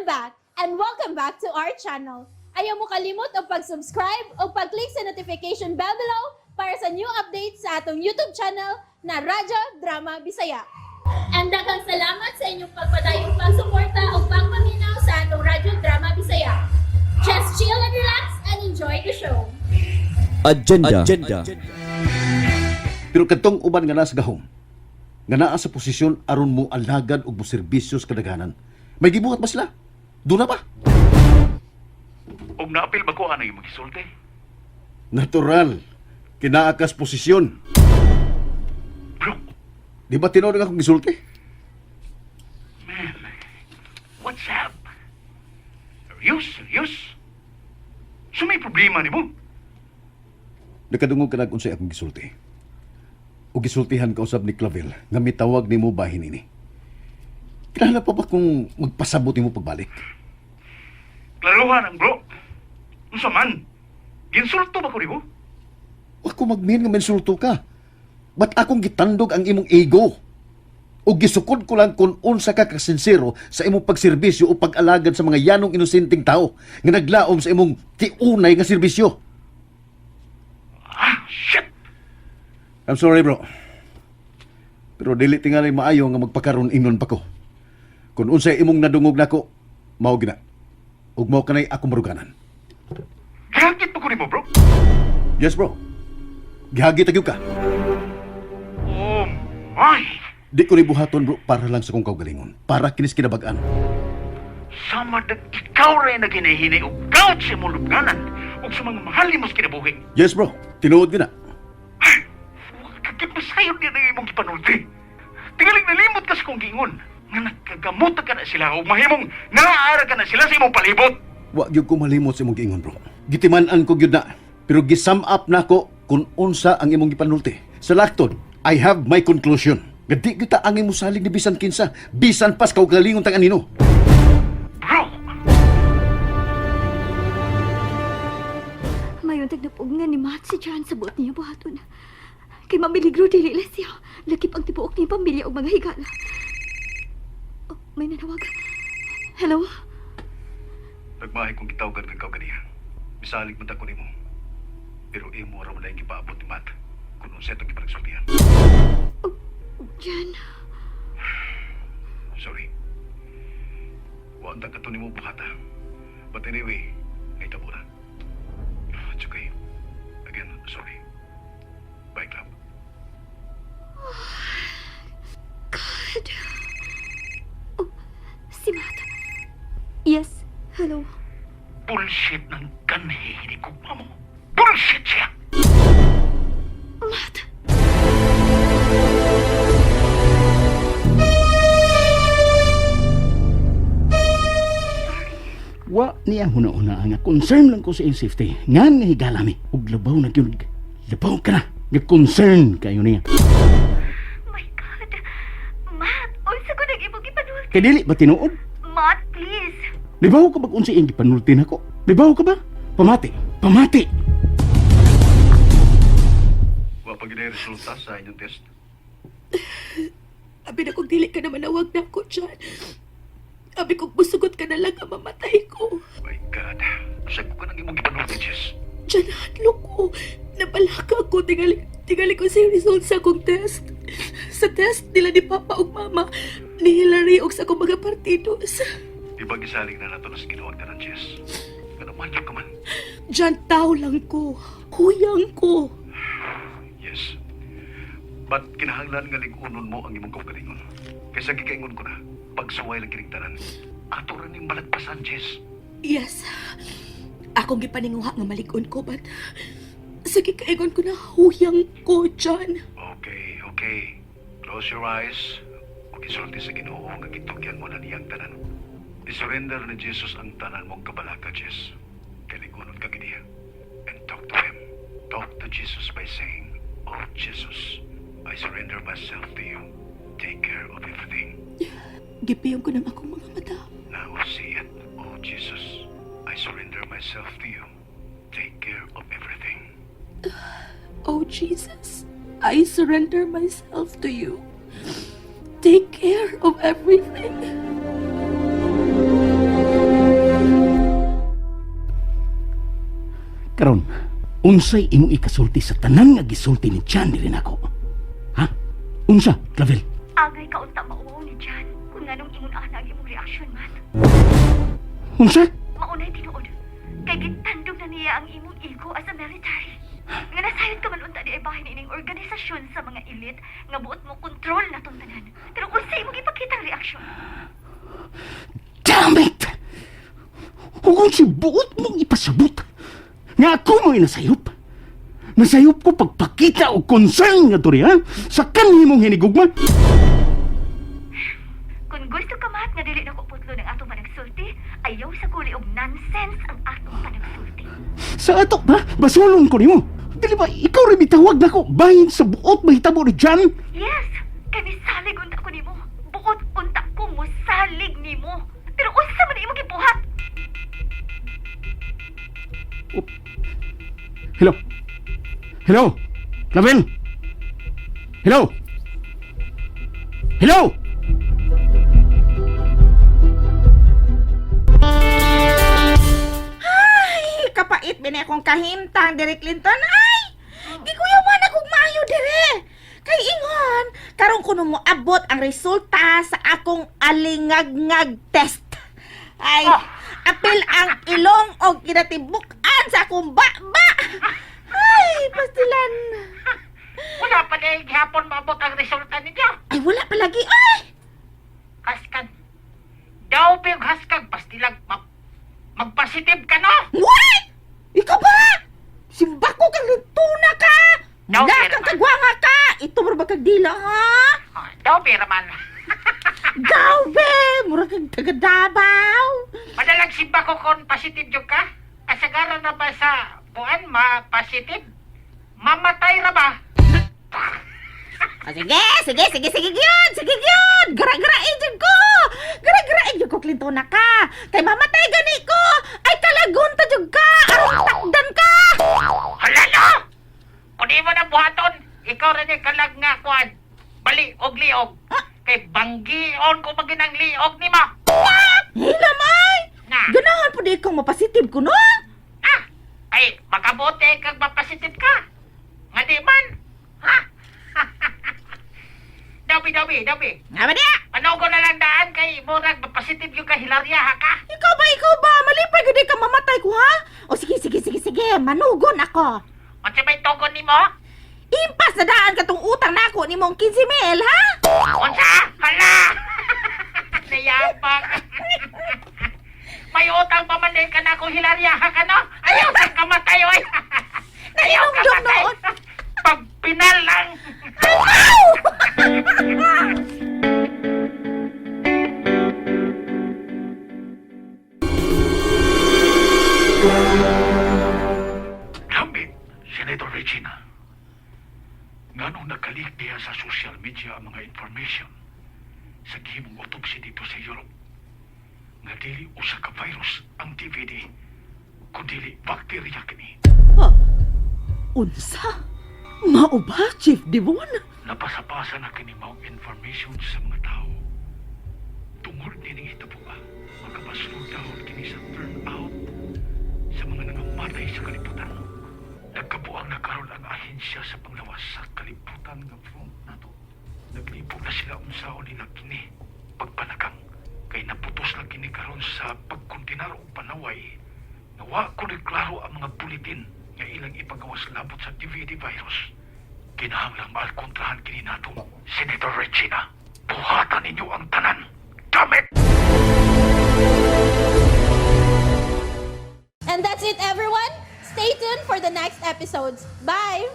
I'm back and welcome back to our channel. Ayaw mo kalimot og pag-subscribe o pag-click sa notification bell below para sa new updates sa atong YouTube channel na Radyo Drama Bisaya. And daghang salamat sa inyong pagpadayong pagsuporta o pagpaminaw sa atong Radyo Drama Bisaya. Just chill and relax and enjoy the show. Agenda. Agenda. Pero kadtong uban nga naa sa gahom, nga naa sa posisyon aron mo alagad ug moserbisyo sa kadaghanan, may gibuhat ba sila? Duna ba? Og naapil ba ko anang imong gisulti? Natural. Kinaa kas posisyon. Bro, Di ba tinuod nga akong gisulti? Man, what's up? Serious? Serious? So may problema nimo? Nakadungog ka nag unsay akong gisulti. O gisultihan ka usab ni Clavel nga mitawag nimo bahin ini. Kinahanglan pa ba kung magpasabot nimo pagbalik? Klaruhan ang bro. Unsa man? Ginsulto ba ko nimo? Wa ko mag-mean nga minsulto ka. Ba't akong gitandog ang imong ego? O gisukod ko lang kung unsa ka kasinsero sa imong pagserbisyo o pag-alagad sa mga yanong inosenteng tao nga naglaom sa imong tiunay nga serbisyo. Ah, shit! I'm sorry, bro. Pero dili tingali maayo nga magpakaron ingnon pa ko. Kung unsay imong nadungog nako, mao gina. Ug mao kanay ako maruganan. Gihagit ba ko nimo, bro? Yes, bro. Gihagit gyud ka. Oh my! Di ko ni buhaton, bro, para lang sa kong kaugalingon. Para kinis kinabag-an. Sama dag ikaw rin na ginahinay og gout sa imong lubnganan ug sa mga mahal nimo sa kinabuhi. Yes, bro. Tinuod gina. Kagipasayod niya na imong gipanulti. Tingaling nalimot ka sa kong giingon nga nagkagamot ka na sila ug mahimong naaara ka na sila sa imong palibot. Wa gyud ko malimot sa imong giingon, bro. Gitiman-an ko gyud na. Pero gisum up nako kung unsa ang imong gipanulti. Sa laktod, I have my conclusion. Nga di gyud ta angay mosalig ni bisan kinsa, bisan pas kaugalingon tang anino. Bro, Mayon tagnapugngan ni Matt si John sa buot niya buhaton. Kay mamiligro dili lang siya. Lakip ang tibuok niyang pamilya og mga higala. Oh, may nanawag. Hello? Nagmahay kong gitawagan kang kauganiha. Misalig man ta ko nimo. Pero imo ra man lang gipaabot ni Matt kung unsa itong gipanagsultihan. John, Sorry. Wa ta kato nimo buhata. But anyway, nahitabo na. It's okay. Again, sorry. Bye, club. God. Oh, si Matt. Yes, hello. Bullshit ng kanhi ni kugma mo. Bullshit siya! Matt! Wa niya huna-huna nga concern lang ko sa iyong safety. Ngan nga higala mi. Ug labaw na gyud. Labaw ka na. Nga concern kayo niya. My God. Matt, unsa ko nag-imong gipanulti? Kay dili ba tinuod? Matt, please. Libaw ka ba kung unsa iyong gipanulti nako? Libaw ka ba? Pamati. Pamati. Wa pa gyud resulta sa inyong test. Abi na kung dili ka na manawag na ako dyan. Abi kung musugot ka na lang ang mamatay ko. My God. Sa ko ka nang imong gipanulti, Jess. Diyan hadlok ko. Nabalaka ako. Tingali, tingali ko sa result sa akong test. Sa test nila ni Papa ug Mama, ni Hillary ug sa akong mga partidos. Di ba gisalig na nato na sa Ginoo ang tanan, Jess? Nga naman ka man. Diyan tao lang ko. Huyang ko. Yes. But kinahanglan nga lig-unon mo ang imong kaugalingon. Kaysa gikaingon ko na, pagsuway lang kining tanan. Ato ra ning malagpasan, Jess. Yes. Akong gipaninguha nga malig-on ko, but sa gikaingon ko na huyang ko dyan. Okay. Close your eyes. Ug isulti sa Ginoo nga gitugyan mo na niyang tanan. I-surrender ni Jesus ang tanan mong kabalaka, Jess. Kay lig-unon ka gid niya. And talk to Him. Talk to Jesus by saying, "Oh Jesus, I surrender myself to you. Take care of everything." Gipiyong ko ng akong mga mata. Now say it. "Oh Jesus, I surrender myself to you. Take care of everything." Oh Jesus, I surrender myself to you. Take care of everything. Karon, unsay imong ikasulti sa tanan nga gisulti ni John diri nako? Ha? Unsa, Clavel? Angay ka unta mauwaw ni John kung nganong ingon ana ang imong reaksyon, Matt. Unsa? Maunay tinuod. Kay gitandog na niya ang imong ego as a military. Nga nasayod ka man unta di ay bahin ining organisasyon sa mga elite nga buot mo kontrol na tong tanan. Pero unsa imong ipakitang reaksyon? Damn it! Huwag si buot mong ipasabot. Nga ako mo nasayop. Nasayop ko pagpakita og concern nga diri ha? Sa kanhimong hinigugma. Kung gusto ka, Matt, nga dili na ko putlo ng atong panagsulti, ayaw sa kuli og nonsense ang atong panagsulti. Sa ato ba? Basulon ko nimo. Dili ba ikaw rin mitawag nako bahin sa buot mahitabo ni John? Yes, kay misalig unta ko nimo. Buot unta ko mosalig nimo. Pero unsa man imong gibuhat? Hello? Hello? Clavel? Hello? Hello? Ay, kapait binay akong kahimtang, Derek Clinton. Ay! Gikuyaw man akong maayo dire. Kay ingon, karon kuno mo abot ang resulta sa akong alingagngag test. Ay, apil ang ilong og kinatibuk-an sa akong baba. Ay, pastilan. Wala pa na gihapon maabot ang resulta ninyo. Ay, wala palagi. Ay! Haskan. Daw pa yung haskag, pastilag, magpositive ka no? What? Ikaw ba? Simba ko kang lintuna ka! No, Wala pero kang man. kagwanga ka! Ito mo ba kag dila, ha? Ah, daw pera man. Gawe! Mura kang taga Davao. Madalag simba ko kon positive yung ka. Kasagaran na ba sa buwan ma-positive? Mamatay ra ba? Ah, sige, sige, sige, sige gyud, sige gyud. Gara-garain jud ko. Gara-garain jud ko Clintona ka. Kay mamatay gani ko. Ay kalagon ta jud ka. Aron takdan ka. Hala no! Kung di mo na buhaton, ikaw rin ay kalag nga kuan. Bali og liog. Kay banggion ko maginang liog ni mo. Hilamay. Na. Ganahan po di kang mapasitib ko no? Ah! Ay, makabote kag mapasitive ka. Nga di man. Ha? Dabi, dabi, dabi. Nga ba diya? Ano ko na lang daan kay murag mapasitive yung kahilarya ha ka? Ikaw ba, ikaw ba? Malipay gud ka mamatay ko ha? O sige, sige, sige, sige. Manugon ako. Unsa may togon nimo? Impas na daan katong utang nako ni mong 15 mil, ha? Unsa? Hala! Nayabang. May utang pa man din ka na kung hilarya ha ka no? Ayaw sa kamatay oy. Ayaw Nainom kamatay. noon. Pagpinal lang. Damn it, Senator Regina. Nganong nakalik diha sa social media ang mga information sa gihimong autopsy dito sa Europe nga dili usa ka virus ang DVD kundi bakterya kini. Unsa? Mao ba, Chief Devon? Napasapasa na kini maong information sa mga tao. Tungod nining hitabuan, makapaslow down kini sa turnout sa mga nangamatay sa kalibutan. Nagkabuang na karon ang ahensya sa panglawas sa kalibutan nga front nato. Naglibog na sila unsaon nila kini pagpanagang kay naputos na kini karon sa pagkondenar og panaway nga wa kuno'y klaro ang mga bulletin nga ilang ipagawas labot sa DVD virus. Kinahanglang maalkontrahan kini nato, Senator Regina. Buhatan ninyo ang tanan. Damn it! And that's it, everyone. Stay tuned for the next episodes. Bye!